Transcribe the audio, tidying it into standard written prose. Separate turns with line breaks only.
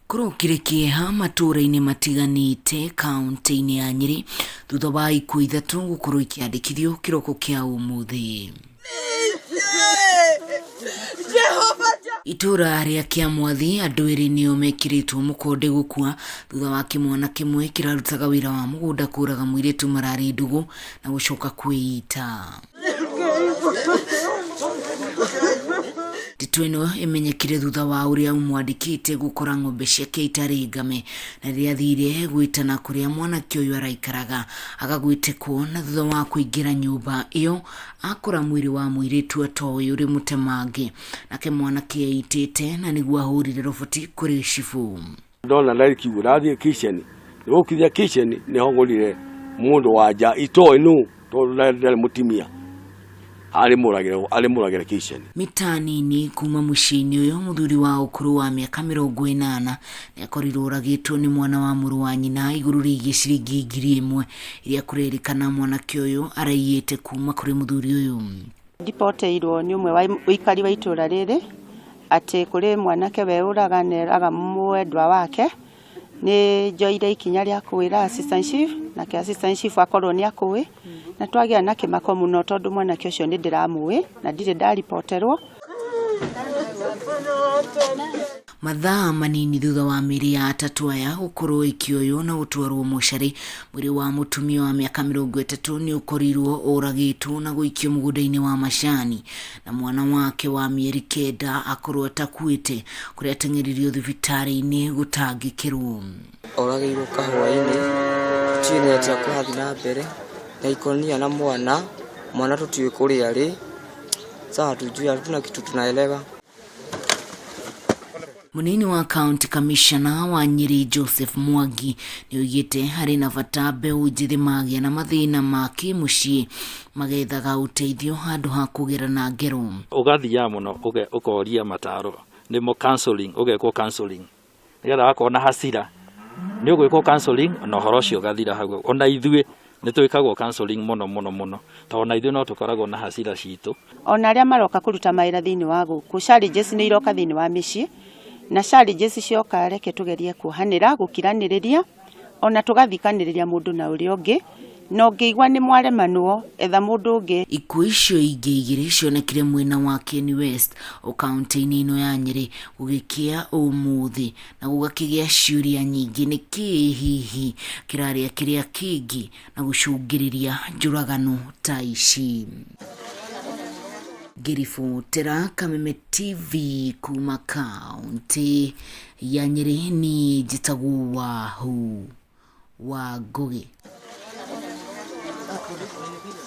Kũrokire kĩeha matũũra-inĩ matiganĩte kaunti-inĩ ya Nyĩrĩ thutha wa ikuũ ithatũ gũkorwo ikĩandĩkithio kĩroko kĩa ũmũthĩ. Itũũra rĩa Kĩamwathi andũ erĩ nĩo mekĩrĩtwo mũkonde gũkua thutha wa kĩmwana kĩmwe kĩrarutaga wĩra wa mũgũnda kũraga mũirĩtu mararĩ ndũgũ na gũcoka kwĩita. Ndeto ĩno ĩmenyekire thutha wa ũrĩa ũmwandĩkĩte gũkora ng'ombe ciake itarĩ ngame na rĩrĩa athire gwĩtana kũrĩa mwanake ũyũ araikaraga agagwĩtĩkwo na thutha wa kũingĩra nyũmba ĩyo akora mwĩrĩ wa mũirĩtu atoĩ ũrĩ mũtemange nake mwanake eitĩte na nĩguo ahũrire roboti kũrĩ cibũ.
Ndona ndarĩ kiugo ndathiĩ kitchen nĩgũkinya kitchen nĩho ngorire mũndũ wa nja itoĩ nũ tondũ ndarĩ mũtumia arĩ mũragĩre arĩ mũragĩre kitchen.
Mita nini kuma mũciĩ-inĩ ũyũ mũthuri wa ũkũrũ wa mĩaka 80 nĩakorirwo oragĩtwo nĩ mwana wa mũrũ wa nyina igũrũ rĩgiĩ ciringi 1000 iria kũrerĩkana mwanake ũyũ araiyĩte kuma kũrĩ mũthuri ũyũ.
Ndipoteirwo nĩ ũmwe wa ũikari wa itũra rĩrĩ atĩ kũrĩ mwanake weũraga na eraga mwendwa wake. Nĩ njoire ikinya rĩa kwĩra assistant chief, nake assistant chief akorwo nĩ akũĩ, na twagĩa na kĩmako mũno tondũ mwanake ũcio nĩ ndĩramũĩ na ndirĩ ndaripoterwo.
Mathaa manini thutha wa mĩĩrĩ ya atatũ aya gũkorwo ĩkĩoywo na gũtwarwo mocarĩ, mwĩrĩ wa mũtumia wa mĩaka 30 nĩ ũkorirwo ũragĩtwo na gũikio mũgũnda-inĩ wa macani na mwana wake wa mĩeri 9 akorwo atakuĩte kũrĩa ateng'eririo thibitarĩ-inĩ gũtangĩkĩrwo.
Oragĩirwo kahũa-inĩ, tũtiũĩ nĩ atĩa kũrathiĩ na mbere, na ikonia na mwana, mwana tũtiũĩ kũrĩa arĩ, sasa hatujui, hatuna kitu tunaelewa.
Munini wa county commissioner wa Nyeri Joseph Mwangi nĩoigĩte harĩ na bata mbeũ njĩthĩ magĩa na mathĩna ma kĩmũciĩ magethaga ũteithio handũ ha kũgerana ngero.
Ũgathiaga mũno ũkoria mataro nĩmo counseling, ũgekwo counseling nĩgetha wakorwo na hasira nĩ ũgwĩkwo counseling na ũhoro ũcio ũgathira hau. Ona ithuĩ nĩ twĩkagwo counseling mũno mũno mũno tondũ ona ithuĩ no tũkoragwo na hasira citũ.
Ona arĩa maroka kũruta mawĩra thĩinĩ wa gũkũ, challenges nĩ iroka thĩinĩ wa mĩciĩ, na challenges cioka reke tũgerie kuohanĩra, gũkiranĩrĩria, ona tũgathikanĩrĩria mũndũ na ũrĩa ũngĩ, na ũngĩigua nĩ mwaremanwo, etha mũndũ ũngĩ.
Ikuũ icio ingĩ igĩrĩ cionekire mwena wa Kieni West o kaunti-inĩ ĩno ya Nyĩrĩ gũgĩkĩa ũmũthĩ na gũgakĩgĩa ciũria nyingĩ nĩkĩĩ hihi kĩrarĩa kĩrĩa kĩngĩ na gũcũngĩrĩria njũragano ta ici. Ngĩribotera Kameme TV kuma kaunti ya Nyĩrĩ, niĩ njĩtagwo Wahu wa Ngũgĩ.